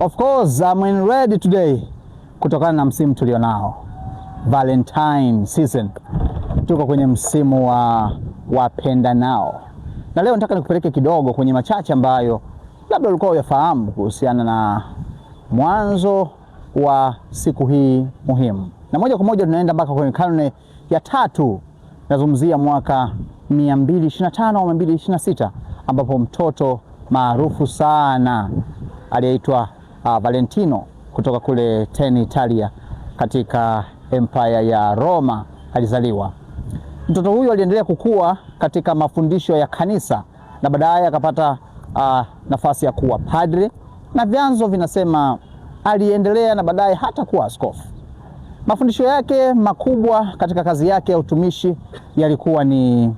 Of course I'm in red today kutokana na msimu tulionao, Valentine season. Tuko kwenye msimu wa wapendanao, na leo nataka nikupeleke kidogo kwenye machache ambayo labda ulikuwa huyafahamu kuhusiana na mwanzo wa siku hii muhimu, na moja kwa moja tunaenda mpaka kwenye karne ya tatu. Nazungumzia mwaka 225 au 226 ambapo mtoto maarufu sana aliyeitwa Valentino kutoka kule Terni, Italia, katika empire ya Roma alizaliwa. Mtoto huyu aliendelea kukua katika mafundisho ya kanisa na baadaye akapata nafasi ya kuwa padre, na vyanzo vinasema aliendelea na baadaye hata kuwa askofu. Mafundisho yake makubwa katika kazi yake ya utumishi yalikuwa ni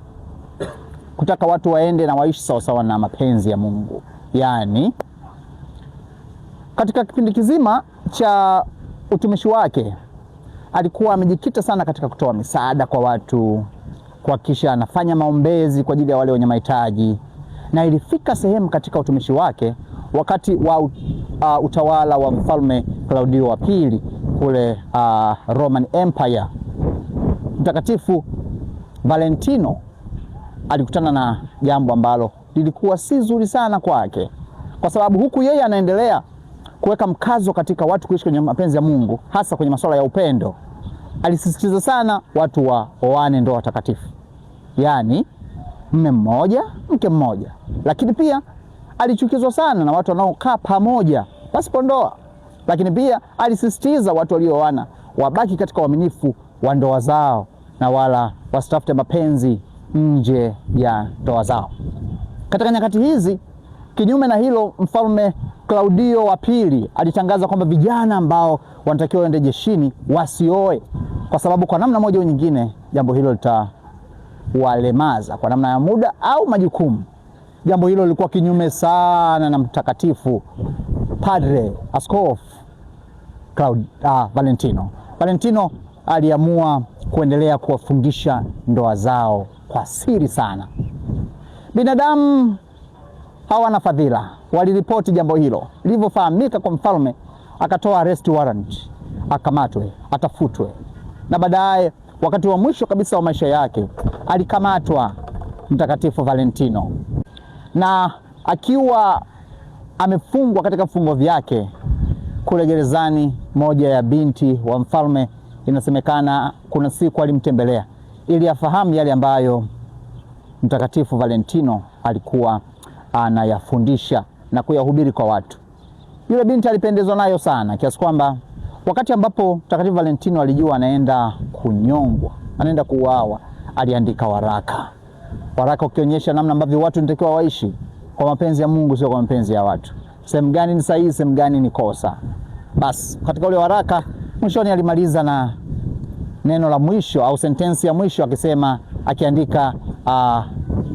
kutaka watu waende na waishi sawasawa na mapenzi ya Mungu, yaani katika kipindi kizima cha utumishi wake alikuwa amejikita sana katika kutoa misaada kwa watu, kuhakikisha anafanya maombezi kwa ajili ya wale wenye mahitaji, na ilifika sehemu katika utumishi wake wakati wa utawala wa mfalme Klaudio wa pili kule Roman Empire, Mtakatifu Valentino alikutana na jambo ambalo lilikuwa si zuri sana kwake, kwa sababu huku yeye anaendelea kuweka mkazo katika watu kuishi kwenye mapenzi ya Mungu, hasa kwenye masuala ya upendo, alisisitiza sana watu waoane ndoa takatifu, yaani mme mmoja mke mmoja. Lakini pia alichukizwa sana na watu wanaokaa pamoja pasipo ndoa. Lakini pia alisisitiza watu waliooana wabaki katika uaminifu wa ndoa zao na wala wasitafute mapenzi nje ya ndoa zao. Katika nyakati hizi, kinyume na hilo, mfalme Klaudio wa pili alitangaza kwamba vijana ambao wanatakiwa waende jeshini wasioe, kwa sababu kwa namna moja au nyingine jambo hilo litawalemaza kwa namna ya muda au majukumu. Jambo hilo lilikuwa kinyume sana na mtakatifu padre askofu Valentino. Valentino aliamua kuendelea kuwafungisha ndoa zao kwa siri sana. Binadamu hawana fadhila, waliripoti jambo hilo. Lilivyofahamika kwa mfalme, akatoa arrest warrant, akamatwe, atafutwe. Na baadaye wakati wa mwisho kabisa wa maisha yake alikamatwa Mtakatifu Valentino, na akiwa amefungwa katika vifungo vyake kule gerezani, moja ya binti wa mfalme, inasemekana kuna siku alimtembelea ili afahamu yale ambayo Mtakatifu Valentino alikuwa anayafundisha na kuyahubiri kwa watu. Yule binti alipendezwa nayo sana kiasi kwamba wakati ambapo Mtakatifu Valentino alijua anaenda kunyongwa, anaenda kuuawa, aliandika waraka, waraka ukionyesha namna ambavyo watu wanatakiwa waishi kwa mapenzi ya Mungu, sio kwa mapenzi ya watu, sehemu gani ni sahihi, sehemu gani ni kosa. Basi katika ule waraka mwishoni alimaliza na neno la mwisho au sentensi ya mwisho akisema, akiandika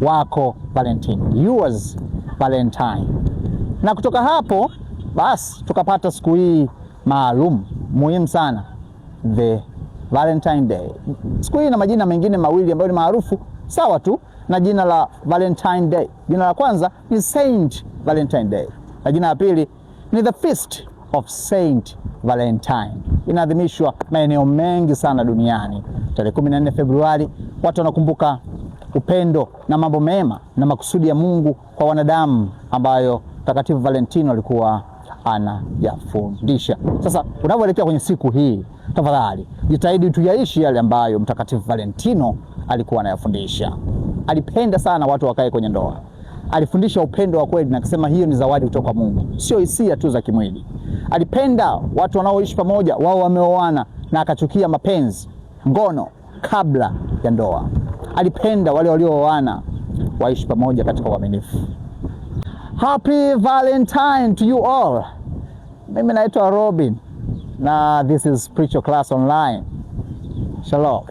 wako Valentine, yours Valentine. Na kutoka hapo basi tukapata siku hii maalum muhimu sana, the Valentine Day. Siku hii ina majina mengine mawili ambayo ni maarufu sawa tu na jina la Valentine Day. Jina la kwanza ni Saint Valentine Day na jina la pili ni the Feast of Saint Valentine. Inaadhimishwa maeneo mengi sana duniani. Tarehe 14 Februari watu wanakumbuka upendo na mambo mema na makusudi ya Mungu kwa wanadamu ambayo Mtakatifu Valentino alikuwa anayafundisha. Sasa unapoelekea kwenye siku hii, tafadhali jitahidi tuyaishi yale ambayo Mtakatifu Valentino alikuwa anayafundisha. Alipenda sana watu wakae kwenye ndoa. Alifundisha upendo wa kweli na akisema hiyo ni zawadi kutoka kwa Mungu, sio hisia tu za kimwili. Alipenda watu wanaoishi pamoja wao wameoana, na akachukia mapenzi ngono kabla ya ndoa. Alipenda wale waliooana waishi pamoja katika uaminifu. Happy Valentine to you all. Mimi naitwa Robin na this is Spiritual Class Online. Shalom.